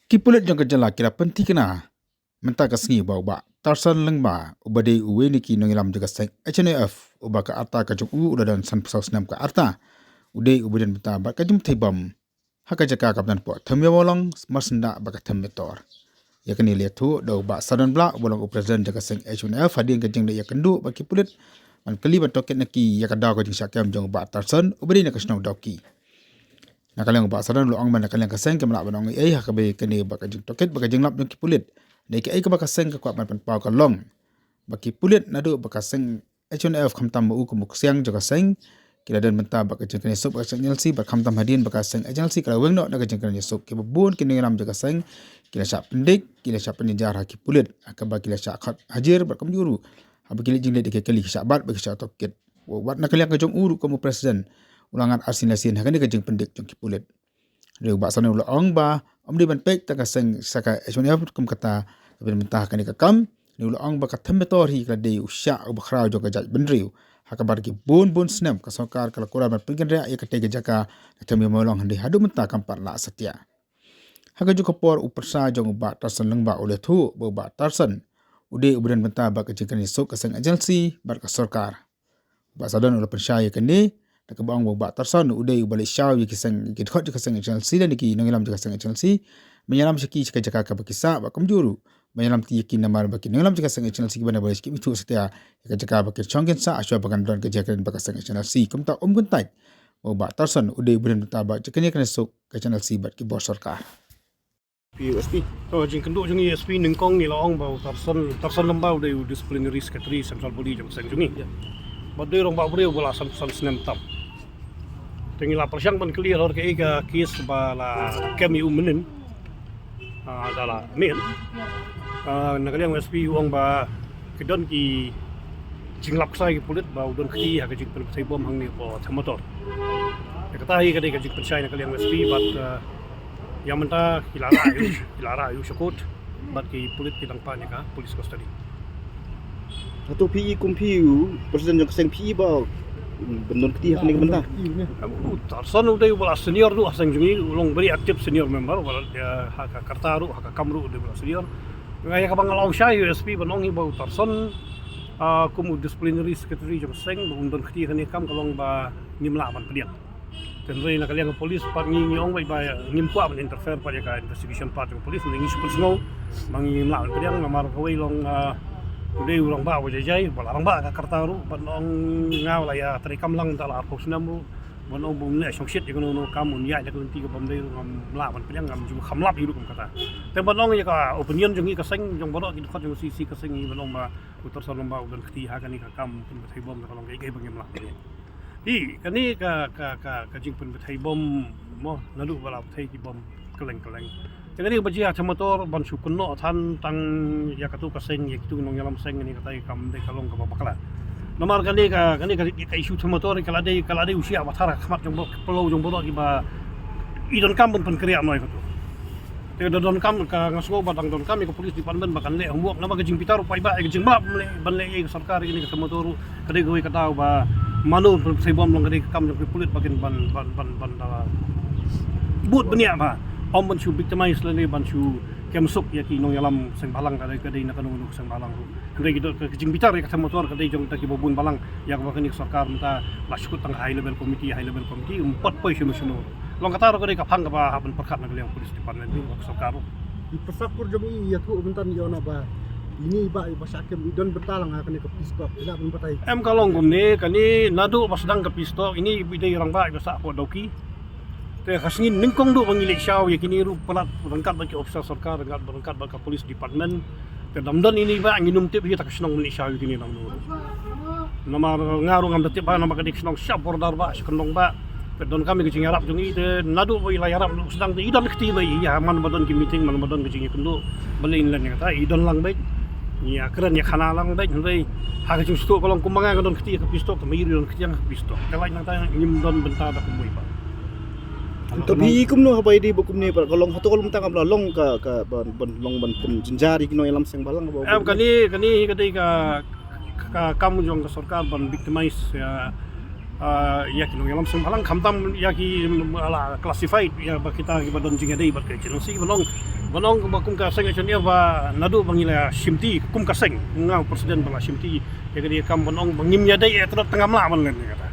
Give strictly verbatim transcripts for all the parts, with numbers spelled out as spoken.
Ki pulit jong ka jylla ki la pynthikna mynta ka sngi ba u Bah Tarson Lyngba, uba dei uwei na ki nongïalam jong ka seng H N F, uba ka rta ka jong u u la don sanphew saw snem ka rta, u dei uba don bynta bad ka jingpynthei bom ha ka jaka kaba don hapoh Them Ïew Mawlong, Marsyndah bad ka Them Metor. Ïa kane la ïathuh da u Bah Sadon Blah, uba long u president jong ka seng H N F, hadien ka jingleit ïakynduh bad ki pulit ban kylli ban tohkit na ki ïa ka daw ka jingshah kem jong u Bah Tarson, uba dei na ka shnong Dawki. Na ka liang u Bah Sadon u la ong ba na ka liang ka seng kim lah ban ong ei ei ha kaba ïadei kane bad ka jingtohkit bad ka jinglap jong ki pulit. Dei kaei kaba ka seng ka kwah ban pynpaw ka long ba ki pulit naduh ba ka seng H N F, khamtam ma u kum u ksiang jong ka seng, ki la don bynta bad ka jingkren ïasuk bad ka seng H N L C, bad khamtam hadien ba ka seng H N L C ka la weng noh na ka jingkren ïasuk, kiba bun ki nongïalam jong ka seng ki la shah pyndik, ki la shah pynjynjar ha ki pulit, ha kaba ki la shah khot hajir bad kumjuh ruh haba ki leit jingleit da ki kali ki shah bat bad ki shah tohkit. Wat na ka liang ka jong u ruh kum u president, u la ngat arsien lasien ha kane ka jingpyndik jong ki pulit. Hynrei u Bah Sadon u la ong ba ym dei ban peit tang ka seng sha ka H N F kum kata, ka ban mynta ha kane ka kam. Hynrei u la ong ba ka Them Metor hi ka la dei u shah uba khraw jong ka jaitbynriew, ha kaba ki bun bun snem ka sorkar ka la kular ban pynkynriah ïa katei ka jaka ka Them Ïew Mawlong, hynrei haduh mynta kam pat lah satia. Ha kajuh ka por u pyrsa jong u Bah Tarson Lyngba u la ïathuh ba u Bah Tarson u dei uba don bynta bad ka jingkren ïasuk ka seng H N L C bad ka sorkar. Bah Sadon u la pynshai ïa kane da kaba ong ba u Bah Tarson u dei uba leit shaw ïa ki seng, ki dkhot jong ka seng H N L C lane ki nongïalam jong ka seng H N L C ban ïalam sha ki sha ka jaka kaba ki sah, bad kumjuh ruh ban ïalam ïa ki namar ba ki nongïalam jong ka seng H N L C kiba na ba leit skhem ithuh satia ïa ka jaka ba kin shong kin sah, shuwa ba kan don ka jingkren bad ka seng H N L C. Kumta um kyntait ba u Bah Tarson u dei uba don bynta bad ka jingkren ïasuk ka H N L C bad ki bor sorkar. P U S P. To, jingkynduh jong ngi S P nyngkong ngi la ong ba u Tarson, Tarson Lyngba u dei u disciplinary secretary central body jong seng jong ngi. Bad dei u rangbah briew ba la san, san snem tam. Te ngi la pyrshang ban kylli halor kaei ka case ba la kem ïa u mynnin. Ah, da la mih. Ah, na ka liang S P u ong ba ki don ki jinglap ksai ki pulit ba u don kti ha ka jingpynpynthei bom hangne hapoh Them Metor. Te kata hi ka dei ka jingpynshai na ka liang S P bad, ah, ïa mynta ki la rah ïa u, ki la rah ïa u sha court bad ki pulit ki dang pan ïa ka police custody. Hato phi i kum phi u president jong ka seng phi i ba, mm, ban don kti ha kane ka bynta? Em, u Tarson u dei uba la senior ruh ha seng jong ngi, u long very active senior member, uba la, eh, ha ka karta ruh, ha ka kam ruh u dei uba la senior. Nga ïa kaba nga la ong shai ïa u S P ban ong hi ba u Tarson, ah, kum u disciplinary secretary jong seng, ba un don kti ha kane ka kam ka long ba ngim lah ban pdiang. Te hynrei na ka liang ka police pat ngi, ngi ong beit ba ngim kwah ban interfere pat ïa ka investigation part jong police, hynrei ngi shu pynsngew ba ngim lah ban pdiang namar kawei long, ah, u dei u rangbah uba jai jai, ba la rangbah ka karta ruh, ban ong nga la ïa treikam lang mynta la arphew snem ruh, ban ong ba un leh shongshit ïa kano kano ka kam, un ïaid ïa ka lynti kaba ym dei ruh ngam lah ban pdiang, ngam ju kham lap ïa u ruh kum kata. Te ban ong ïa ka opinion jong ngi ka seng, jong baroh ki dkhot jong C C ka seng ngi ban ong ba u Tarson Lyngba u don kti ha kane ka kam pynpynthei bom, ka long kaei kaei ba ngim lah ban ïa. Hi, kane ka, ka, ka, ka jingpynpynthei bom mo, naduh ba la pynthei ki bom kylleng kylleng. Te kane kaba jia ha Them Metor ban shu kynnoh than tang ïa katu ka seng, ïa kitu ki nongïalam seng, kane kata ka kam dei ka long kaba bakla. Namar kane ka, kane ka, ka issue Them Metor ka la dei, ka la dei u shiah ba thar ha khmat jong baroh, pynlong jong baroh kiba i donkam ban pynkhreh noh ïa katu. Te da donkam, ka nga sngew ba dang donkam ïa ka police department ba kan leh homework, namar ka jingbitar u paidbah, ka jingmlak ban leh, ban leh ïa ka sorkar ïa kane ka Them Metor ruh ka dei kawei ka daw ba mano pynpynthei bom long ka dei ka kam jong ki pulit ba kin ban, ban, ban, ban da bud bniah ba ym ban shu victimize lane ban shu kem suk ïa ki nongïalam seng bhalang, ka dei, ka dei na kano kano seng bhalang ruh. Hynrei ki don ka, ka jingbitar ïa ka Them Metor ka dei jong kita kiba bun balang, ïa kaba kane ka sorkar mynta la shu kut tang high level committee, high level committee, um pat poi shano shano. Long kata ruh ka dei ka phang kaba hap ban pyrkhat na ka liang police department ruh, ka sorkar ruh. I pyrsa kur jong i ïathuh mynta i ong ba ine i bah iba shah kem i don bynta lang ha kane ka peace talk, i lah ban batai. Em, ka long kumne, kane naduh ba sdang ka peace talk, ine i dei rangbah iba sah hapoh Dawki. Te ka sngi nyngkong duh ba ngi leit shaw ïa kine ruh palat ryngkat bad ki officer sorkar, ryngkat, ryngkat bad ka police department. Te dang don ine i bah ngim tip hi ta ka shnong ban leit shaw ïa kine dang duh. Namar nga ruh ngam da tip ba namar kane ka shnong sha border bah, sha kyndong bah. Te donkam ïa ka jingïarap jong i, te naduh ba i la ïarap duh sdang te i don kti ba i, ïa man ba don ki meeting, man ba don ka jingïakynduh, balei ngin len ïa kata, i don lang beit. Ngi ïakren ïakhana lang beit, hynrei ha ka jingsngewthuh ka long kumba nga nga don kti ïa ka peace talk, te ma i ruh i don kti ïa ka peace talk. Te lait nangta ngim don bynta da kumwei pat. Te phi i kumno haba i dei ba kumne pat ka long, hato ka long tang ba la long ka, ka ban, ban long ban pynjynjar ïa ki nongïalam seng bhalang ba. Em, kane, kane hi ka dei ka, ka kam jong ka sorkar ban victimize ïa Ah, ïa ki nongïalam seng bhalang, khamtam ïa ki, mm, la classified, ïa ba kita kiba don jingïadei bad ka agency, ban ong, ban ong ba kum ka seng engineer ba naduh ba ngi la shimti, kum ka seng, nga u president ba la shimti ïa kane ka kam, ban ong ba ngim ïadei, ïa, tang ngam lah ban len ïa kata.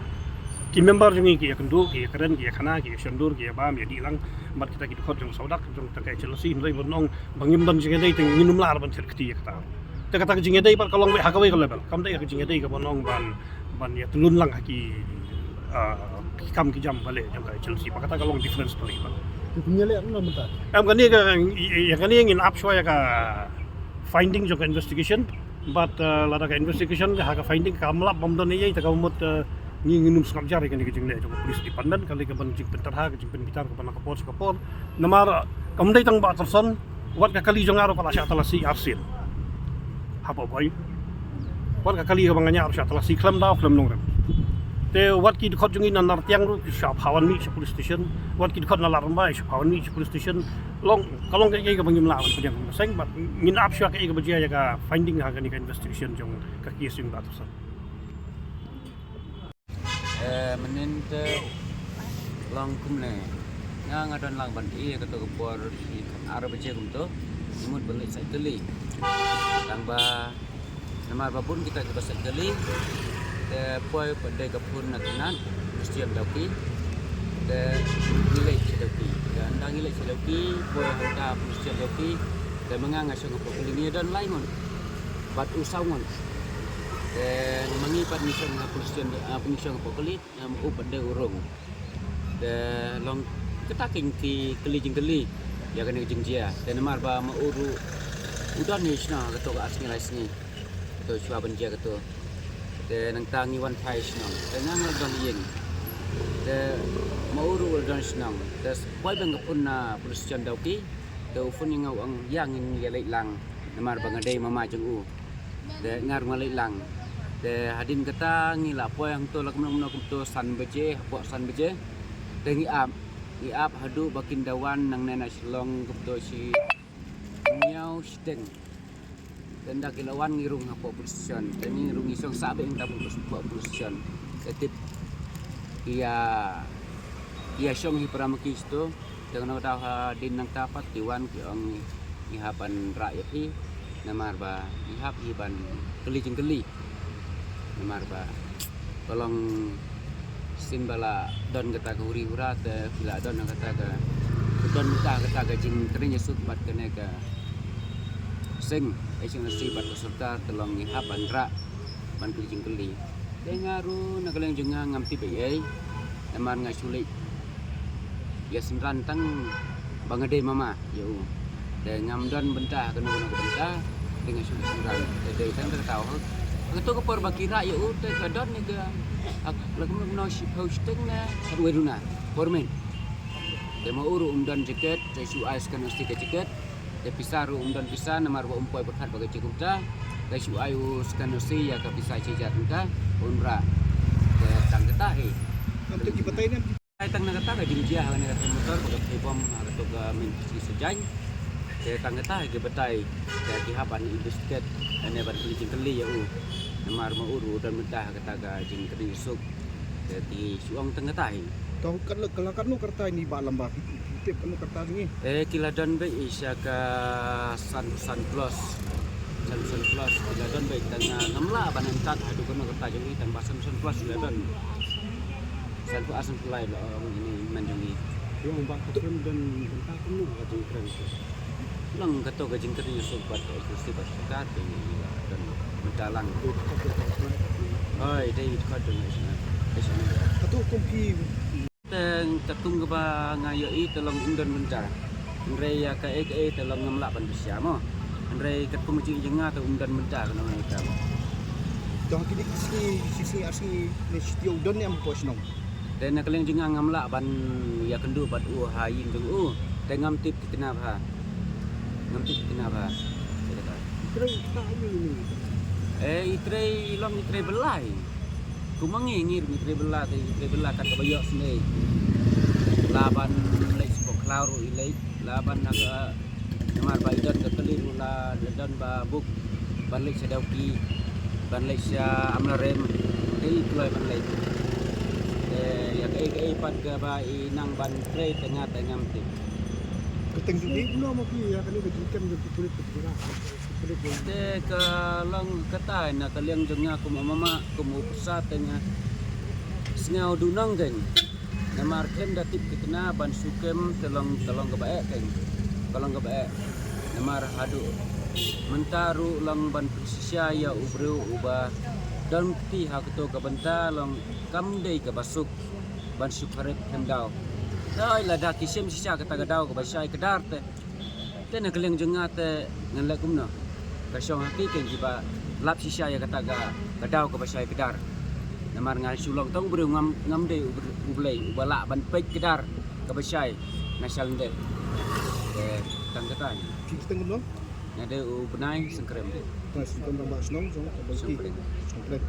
Ki member jong ngi ki ïakynduh, ki ïakren, ki ïakhana, ki ïashondur, ki ïabam, ïadih lang bad kita ki dkhot jong sawdong, jong tang ka agency, hynrei ban ong ba ngim don jingïadei, te ngin ym lah ban thied kti ïa kata. Te kata ka jingïadei pat ka long beit ha kawei ka level, kam dei ka jingïadei kaba ong ban, ban ïatylun lang ha ki, ah, ki kam ki jam ba leh jong ka agency, ba kata ka long difference ba leh ba. Te pynïaleh kumno mynta? Em, kane ka, ïa, ïa kane ngin ap shuwa ïa ka finding jong ka investigation. Bad, eh, lada ka investigation ha ka finding kam lap, bym don ei ei, te ka mut, eh, ngi, ngin ym sngap jar ïa kane ka jingleh jong ka police department, ka lei ka ban jingpynterha, ka jingpynbitar kaba na ka por sha ka por. Namar, eh, kam dei tang Bah Tyrson, wat ka kali jong nga ruh ka la shah talasi arsien. Hapoh Bhoi. Wat ka kali kaba nga ñiah ruh shah talasi khlem daw khlem nongrim. Te wat ki dkhot jong ngi na Nartiang ruh ki shah phawan mih sha police station. Wat ki dkhot na Ladrymbai shah phawan mih sha police station. Long, ka long kaei kaei kaba ngim lah ban pdiang kum ka seng, bad ngin ap shuwa kaei kaba jia ïa ka finding ha kane ka investigation jong ka case jong Bah Tyrson. Eh, mynnin te long kumne. Nga, nga don lang ban ïa kato ka por shi ar baje kumto. Ngi mut ban leit sait kali. Tang ba namar ba bun kita kiba sait kali. Te poi pat dei ka phone na ka nat, Christian Dawki. Te ngi leit sha Dawki. Te ynda ngi leit sha Dawki, poi hangta Christian Dawki. Te ma nga, nga shong hapoh kali, ngi don lai ngut. Bad u saw ngut. Te ma ngi pat ngi shong ha Christian, ah, ngi shong hapoh kali. Em, u pat dei u rung. Te long kata ki, ki kylli jingkylli ïa kane ka jingjia. Te namar ba ma u ruh u don hi shnong ha kato ka ar sngi lai sngi. Kato shuwa ban jia kato. Te nangta ngi wan phai shnong. Te nga nga la don ïing. Te ma u ruh u la don shnong. Te poi biang ka phone na police station Dawki. Te u phone ïa nga u ong ïa ngin ïa leit lang. Namar ba nga dei mama jong u. Te nga ruh nga leit lang. Te hadien kata ngi la poi hangto la kumno kumno kumto san baje, hapoh san baje. Te ngi ap, ngi ap haduh ba kin da wan nangne na Shillong kumto shi hynñiew shiteng. Te ynda ki la wan ngi rung hapoh police station. Te ngi rung ngi shong sah beit hangta hapoh police station. Te tip ki ïa, ki ïa shong hi para ma ki sha to. Te kano ka daw hadien nangta pat ki wan ki ong ngi hap ban rah ïa phi namar ba ngi hap hi ban kylli jingkylli. Namar ba ka long shisien ba la don kata ka huri hura te phi la don kata ka, don mynta kata ka jingkren ïasuk bad kane ka seng, eh, seng nasi bad ka sorkar, te long ngi hap ban rah ban kylli jingkylli. Te nga ruh na ka liang jong nga ngam tip ei ei. Namar nga shu leit ïa synran tang ba nga dei mama ïa u. Te ngam don bynta ha kano kano ka bynta. Te nga shu leit synran. Te dei tang kata ka taw. Ha kato ka por ba ki rah ïa u te ka don ne ka, ha, la kumno kumno shiphew shiteng ne khatwei duna por mynmiet. Te ma u ruh um don jaket, te shu ai scan O C ka jaket. Te pisa ruh um don pisa namar ba um poi pyrkhat ba ka jingkyrta. Te shu ai u scan O C ïa ka pisa shi hajar tyngka, un rah. Te tang kata hi. Kam tu ki batai ne? Ai tang na kata ka jingjia ha kane ka motor ba ka phi bom ha kato ka main city Sajain. Te tang kata hi ki batai. Te ki hap ban investigate ne ban kylli jingkylli ïa u. Namar ma u ruh don mynta ha kata ka jingkren ïasuk. Te ki shu ong tang kata hi. To katno, katno ka rta ïa i Bah Lamba, phi tip katno ka rta jong i? Eh, ki la don beit sha ka san, san plus. San, san plus ki la don beit, tang, ah, ngam lah ban entat haduh katno ka rta jong i, tang ba san, san plus ki la don. San, ah, san plus la ong ine i hynmen jong i. Ïa, ba ka don bynta kumno ka jingkren. Long kato ka jingkren ïasuk bad ka agency bad sorkar, te ngi la don bynta lang. Oi, dei ka don. Kato kum phi. Te katkum kaba nga ïohi te long um don bynta. Hynrei ïa kaei kaei te long ngam lah ban bishar mo. Hynrei katkum ka jingïohi jong nga te um don bynta kano kano ka. Te ha kine ki sngi, shi sngi ar sngi ne shi taïew u don ne em hapoh shnong? Te na ka liang jong nga ngam lah ban ïakynduh bad u ha ïing jong u. Te ngam tip ki tnat bha. Ngam tip ki tnat bha. Te kata. Trei ta ïa ini. Eh, i trei long i trei bylla. Kum ma ngi, ngi ruh ngi trei bylla, te i trei bylla kat kaba ïohsngew. Lah ban leit shapoh khlaw ruh i leit, lah ban ha ka, namar ba i don ka kali ruh la don ba book ban leit sha Dawki, ban leit sha Amlarem, te i kloi ban leit. Ïa kaei kaei pat kaba i nang ban trei te nga te ngam tip. Ka teng jong i kumno mo phi ïa kane ka jingkem jong ki pulit ka jingïarap? Te ka long kata na ka liang jong nga kum u mama kum u pisa te nga sngew duh nong keiñ. Namar khlem da tip ka kena ban shu kem te long, ka long kaba eh keiñ. Ka long kaba eh. Namar haduh mynta ruh long ban pynshisha ïa u briew uba don kti ha kato ka bynta long kam dei kaba suk ban shu kharep khlem daw. Dei lada ki shem shisha kata ka daw kaba shai kdar te. Te na ka liang jong nga te ngan leh kumno? Ka shong ha ki keiñ kiba lap shisha ïa kata ka, ka daw kaba shai kdar. Namar nga shu long tang u briew, ngam, ngam dei u br-, u Blei uba lah ban peit kdar kaba shai, nga shah lyndet. Te tang kata. Phi kyrteng kumno? Nga dei u Bnai Sengkrem. Bnai Sengkrem, dang ba shnong jong, Sengkrem. Sengkrem.